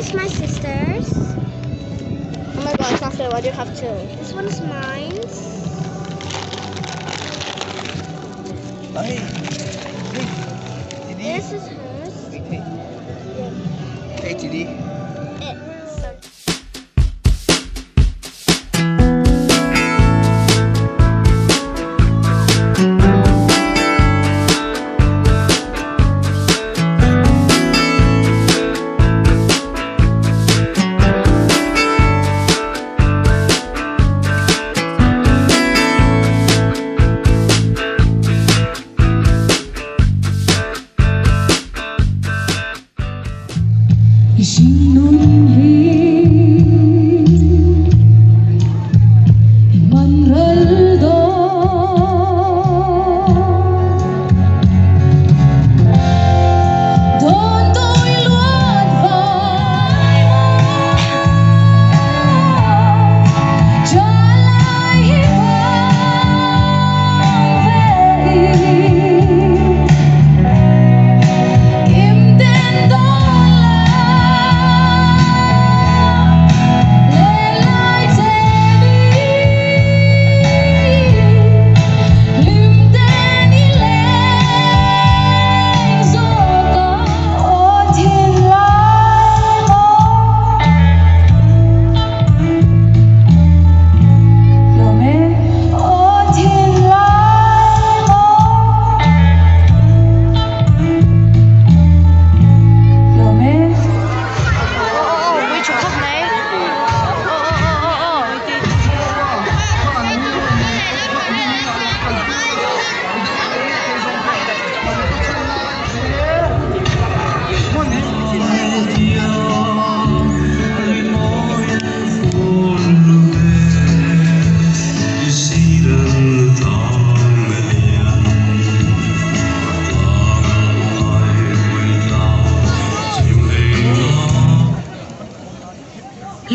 is my sister's. Oh my god, it's not fair. Why do you have two? This one is mine. This is hers. It's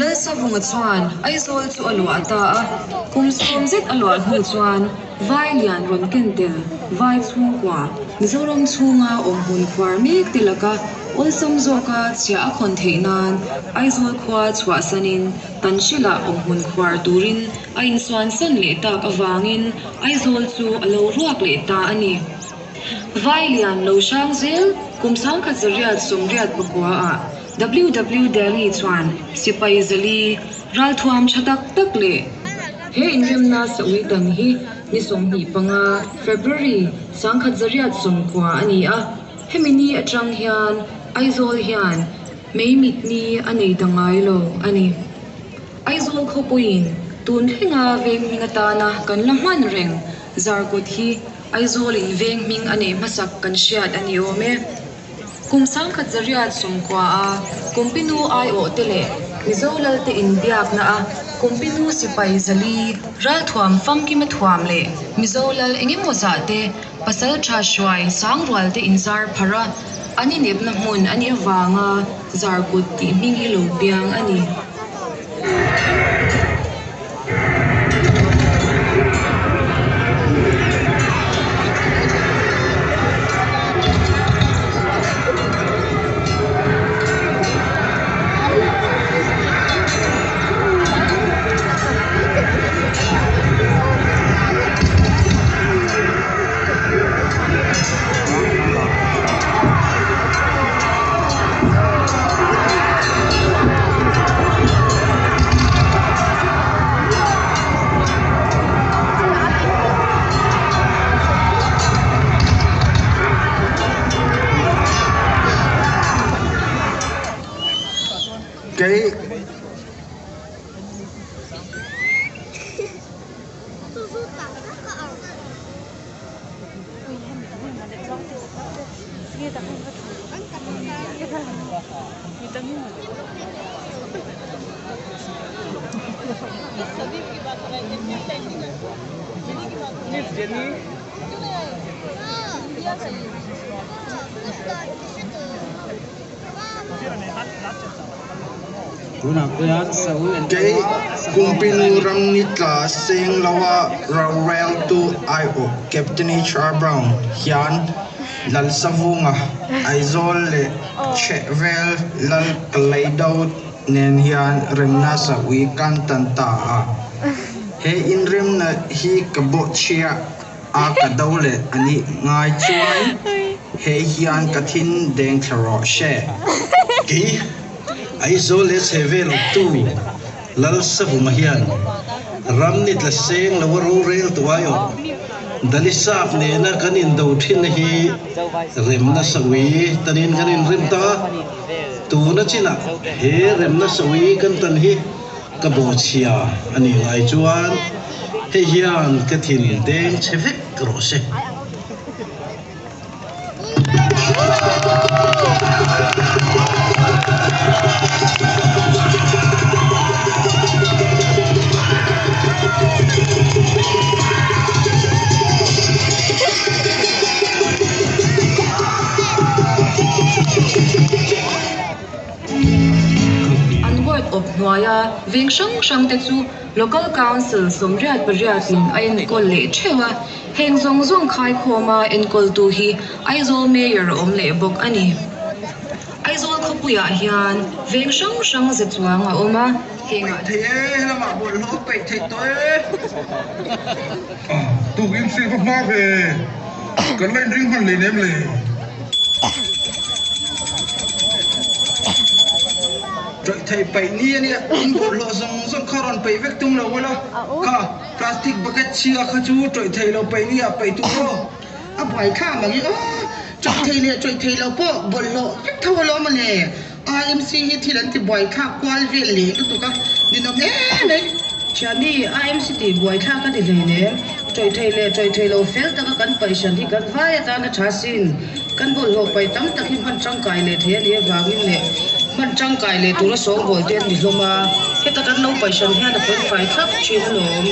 Lalsavunga chuan Aizawl chu a luah ta a, kum sawm zet a luah hnu chuan Vai lian rawn ken tel Vai chhungkua Mizoram chhunga awm hmun khuar mek te laka awlsam zawka chhiah a khawn theih nan Aizawl khua chhuahsanin Tanhrila awm hmun khuar turin a insuansan leh tak avangin Aizawl chu a lo ruak leh ta a ni. Vai lian lo hrang zel kum 1989 ah WW Delhi chuan sipai zali ralthuam tha tak tak leh he inremna sawi dan hi ni 25 February 1990 a ni a, hemi ni atang hian Aizawl hian meimit ni a nei ta ngai lo a ni. Aizawl khawpuiin tun thlenga veng hming atana kan la hman reng Zarkawt hi Aizawlin veng hming a neih hmasak kan hriat a ni awm e. Kum 1990 a Kumpinu aiawh te leh Mizo Lalte inbiakna a Kumpinu sipai zali ralthuam famkima thuam leh Mizo Lal engemaw zah te pasal tha hruai sangrual te inzar pharh a, an inepna hmun a nih avanga Zarkawt tih hming hi lo piang a ni. Kei. Kei Kumpinu ram ni tla seng loa roreltu aiawh Captain HR Brown hian Lalsavunga, Aizawl leh Chhehvel Lal Kaleido nen hian remna saui kan tan ta a. He inremna hi ka bawhchhiah a ka do leh a nih ngai chuan hei hian ka thin deng thla rawh se. Kei, Aizawl leh Chhehvel awptu Lalsavunga hian ram ni tla seng lo a rorel tu aiawh Dalisap nena kan indo thinna hi remna saui tanin kan inrim ta a, tuna chinah he remna saui kan tan hi ka bawhchhia a nih ngai chuan hei hian ka thin deng chhe vek rawh se. An ward awp hnuaia veng hrang hrang te chu Local Council 88 in a enkawl leh theuh a. Heng zawng zawng khaikhawma enkawltu hi Aizawl Mayor a awm leh bawk a ni. Aizawl khawpuiah hian veng hrang hrang ze chuang a awm a, hengah. Peih thei e, helamah bawlhhlawh a peih theih tawh e. Tukin sir va hma ve, kan la inring hman leh nem le. Ṭawih thei peih ni a nia, in bawlhhlawh zawng zawng kha rawn peih vek tum lo ula, kha. Plastic bucket chhia kha chu ṭawih thei lo peih nia peih tur aw. A buai thla mai aw. Ṭawih thei leh ṭawih thei lo pawh bawlhhlawh vek tho alawm a le. IMC hi thil an ti buai thlak kual vel leh lutuk a, ninawm em mai. Thiani, IMC tih buai thlak a ti hleinem. Ṭawih thei leh ṭawih thei lo fel taka kan paih hran hi kan vai atan a ṭha sin. Kan bawlhhlawh paih tam tak hi hman tangkai leh thei a nih avangin leh hman tangkai leh tura sawngbawl te an ni hlawm a, heta kan lo paih hran hian a fel fai thlap thin alawm.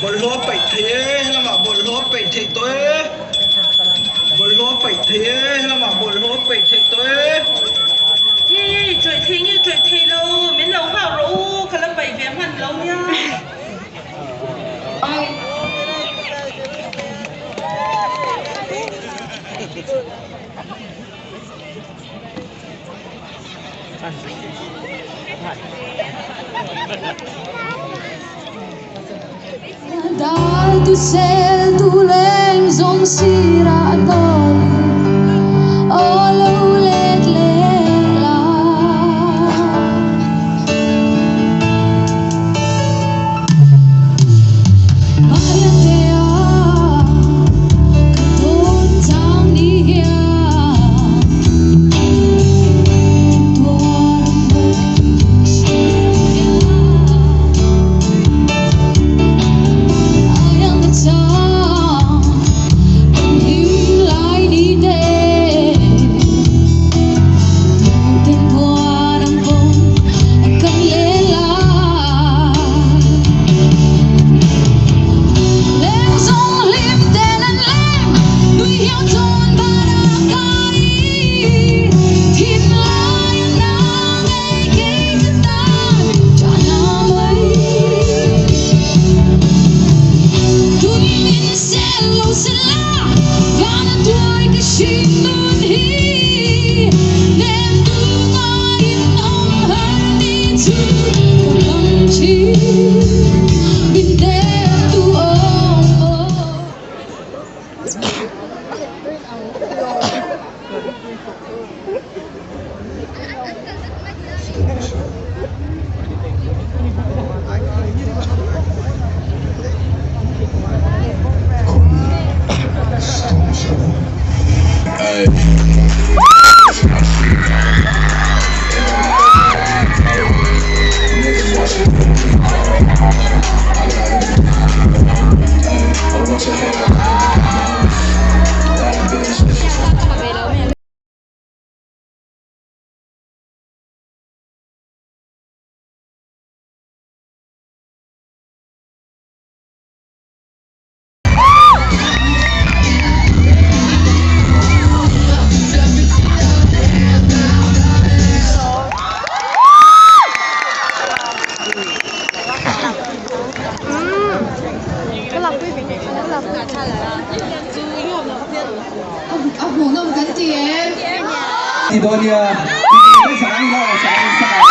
Bawlhhlawh a paih thei e, helamah bawlhhlawh a paih theih tawh e. Bawlhhlawh a paih thei e, helamah bawlhhlawh a paih theih tawh e. Hei, ṭawih thei nge ṭawih thei lo, min lo nghak rawh u, ka la paih ve hman lo nia. ti dawn nia. Titi mai sak ang ila aw sak ang sak ang.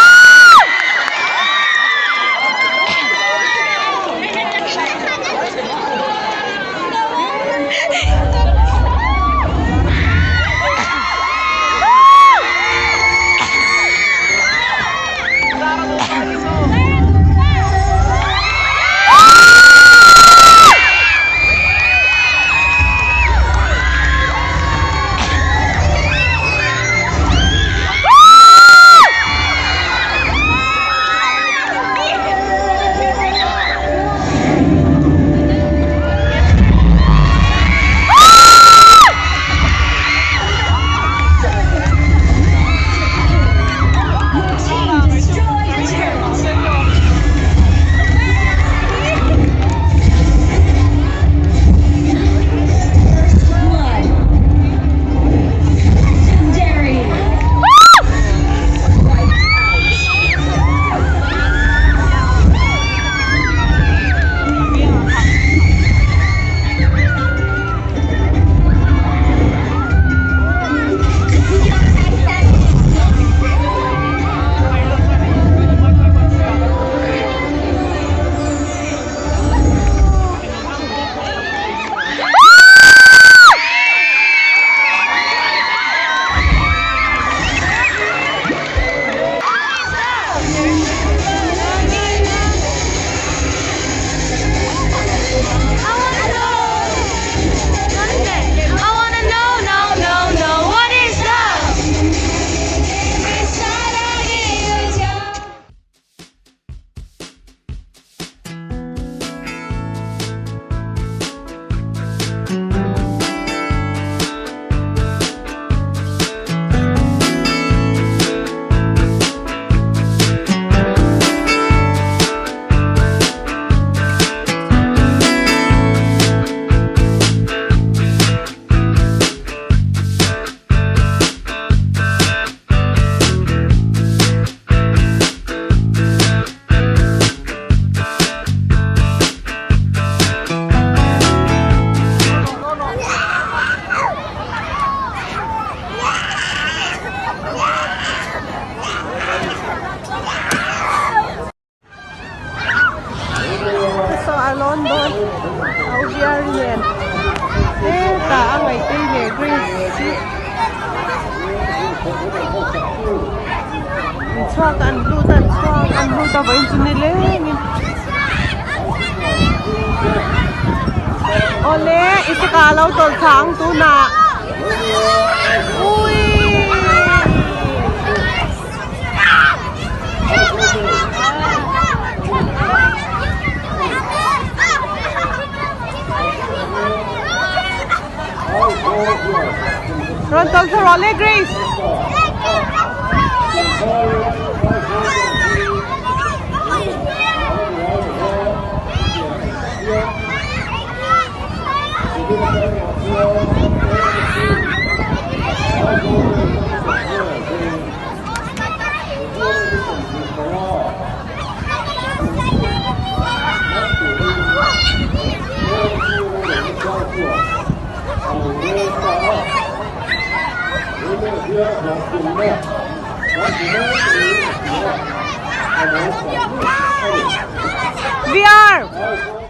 Saw a lawn dawn a u biar nen hetah a ngaihpei leh grace hi an chhuak a an lut a an chhuak a an lut a vawiin chu nilengin awle i saka a lo tawlh thla ang tunah uii. Rawn tawlh thla rawh le Grace. VR.